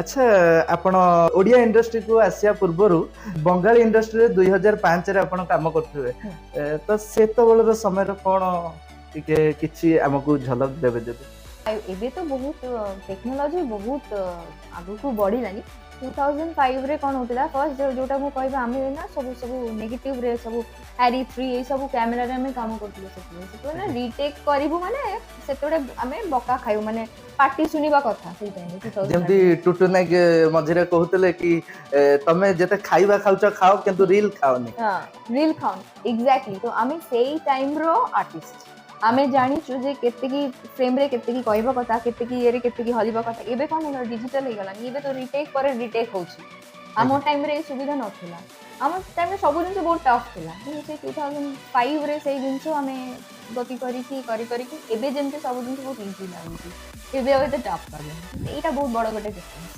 ଆଚ୍ଛା, ଆପଣ ଓଡ଼ିଆ ଇଣ୍ଡଷ୍ଟ୍ରିକୁ ଆସିବା ପୂର୍ବରୁ ବଙ୍ଗାଳୀ ଇଣ୍ଡଷ୍ଟ୍ରିରେ 2005ରେ ଆପଣ କାମ କରୁଥିବେ। ତ ସେତେବେଳର ସମୟରେ କଣ ଟିକେ କିଛି ଆମକୁ ଝଲକ ଦେବେ ଯଦି? ଆଉ ଏବେ ତ ବହୁତ ଟେକ୍ନୋଲୋଜି ବହୁତ ଆଗକୁ ବଢିଲାନି। 2005ରେ କ'ଣ ହଉଥିଲା, ଫାର୍ଷ୍ଟ ଯୋଉଟା ମୁଁ କହିବା, ଆମେ ନା ସବୁ ସବୁ ନେଗେଟିଭରେ, ସବୁ ଆରି 3, ଏଇ ସବୁ କ୍ୟାମେରାରେ ଆମେ କାମ କରୁଥିଲୁ ସେତେବେଳେ। ସେତେବେଳେ ନା ରିଟେକ୍ କରିବୁ ମାନେ ସେତେବେଳେ ଆମେ ବକା ଖାଇବୁ, ମାନେ ପାଟି ଶୁଣିବା କଥା ସେଇ ଟାଇମରେ, 2005। ଯେମିତି ଟୁଟୁ ନାୟକ ମଝିରେ କହୁଥିଲେ କି ତମେ ଯେତେ ଖାଇବା ଖାଉଛ ଖାଅ, କିନ୍ତୁ ରିଲ ଖାଅନି। ହଁ, ରିଲ୍ ଖାଉନି, ଏକ୍ଜାକ୍ଟଲି। ତ ଆମେ ସେଇ ଟାଇମ୍ର ଆର୍ଟିଷ୍ଟ, ଆମେ ଜାଣିଛୁ ଯେ କେତିକି ଫ୍ରେମ୍ରେ କେତିକି କହିବା କଥା, କେତିକି ଇଏରେ କେତିକି ହଲିବା କଥା। ଏବେ କ'ଣ ହେଇଗଲା, ଡିଜିଟାଲ ହେଇଗଲାନି। ଏବେ ତ ରିଟେକ୍ ପରେ ରିଟେକ୍ ହଉଛି। ଆମ ଟାଇମ୍ରେ ଏଇ ସୁବିଧା ନଥିଲା। ଆମ ଟାଇମ୍ରେ ସବୁ ଜିନିଷ ବହୁତ ଟଫ୍ ଥିଲା, କିନ୍ତୁ ସେଇ 2005ରେ ସେଇ ଜିନିଷ ଆମେ ଗତି କରିକି କରି କରିକି ଏବେ ଯେମିତି ସବୁ ଜିନିଷ ବହୁତ ଇଜି ଲାଗୁଛି, ଏବେ ଆଉ ଏତେ ଟଫ୍ ଲାଗୁନି। ଏଇଟା ବହୁତ ବଡ଼ ଗୋଟେ ଡିଫରେନ୍ସ।